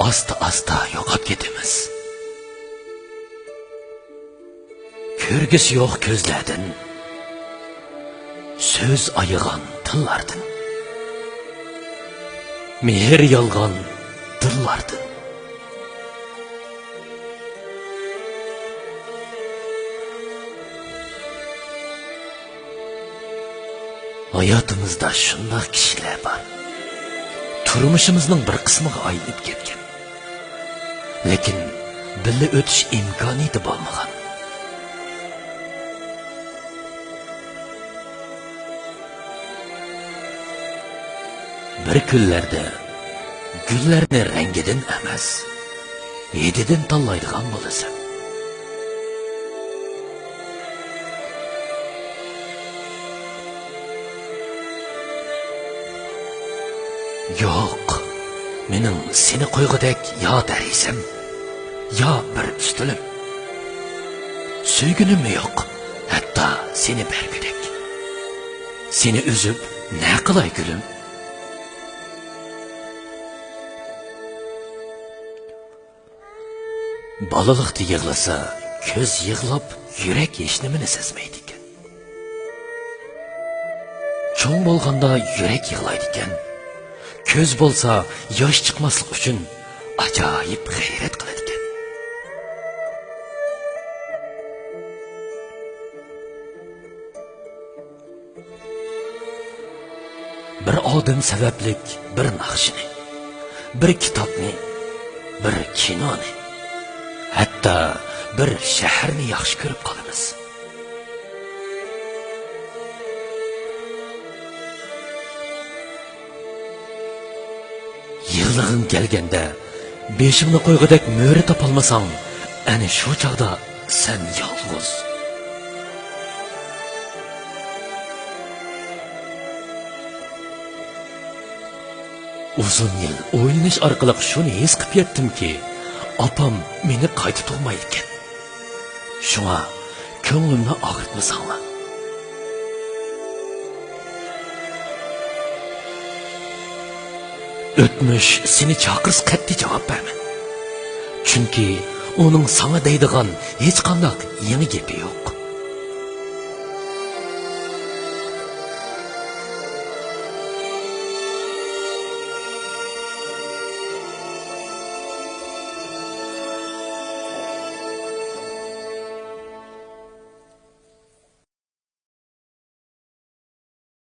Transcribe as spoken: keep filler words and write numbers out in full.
ئاستا-ئاستا يوقاپ كېتىمىز. كۆرگۈسى يوق كۆزلەردىن، سۆز ئايىغان تىللاردىن، مېھىر يالغان دىللاردىن. ھاياتىمىزدا شۇنداق كىشىلەر بار، تۇرمۇشىمىزنىڭ بىر قىسمىغا ئايلىنىپ كەتكەن، لېكىن بىللە ئۆتۈش ئىمكانىيىتى بولمىغان. بىر كۈنلەردە گۈللەرنى رەڭگىدىن ئەمەس، ھىدىدىن تاللايدىغان بولىسەن. يوق، مېنىڭ سېنى قويغۇدەك يا دەرىزەم، يا بىر ئۈستىلىم. سۆيگۈنۈممۇ يوق، ھەتتا سېنى بەرگۈدەك. سېنى ئۈزۈپ نە قىلاي، گۈلۈم؟ بالىلىقتا يىغلىسا، كۆز يىغلاپ، يۈرەك ھېچنېمىنى سەزمەيدىكەن. چوڭ بولغاندا يۈرەك يىغلايدىكەن. كۆز بولسا ياش چىقماسلىق ئۈچۈن ئاجايىپ غەيرەت قىلىدىكەن. بىر ئادەم سەۋەبلىك بىر ناخشىنى، بىر كىتابنى، بىر كىنونى، ھەتتا بىر شەھەرنى ياخشى كۆرۈپ قالىمىز. يىغلىغىڭ كەلگەندە، بېشىڭنى قويغۇدەك مۈرە تاپالمىساڭ، ئەنە شۇ چاغدا سەن يالغۇز. ئۇزۇن يىل ئويلىنىش ئارقىلىق شۇنى ھېس قىلىپ يەتتىمكى، ئاپام مېنى قايتا تۇغمايدىكەن. شۇڭا كۆڭلۈمنى ئاغرىتمىساڭلار. ئۆتمۈش سېنى چاقىرسا قەتئىي جاۋاب بەرمە. چۈنكى ئۇنىڭ ساڭا دەيدىغان ھېچقانداق يېڭى گېپى يوق.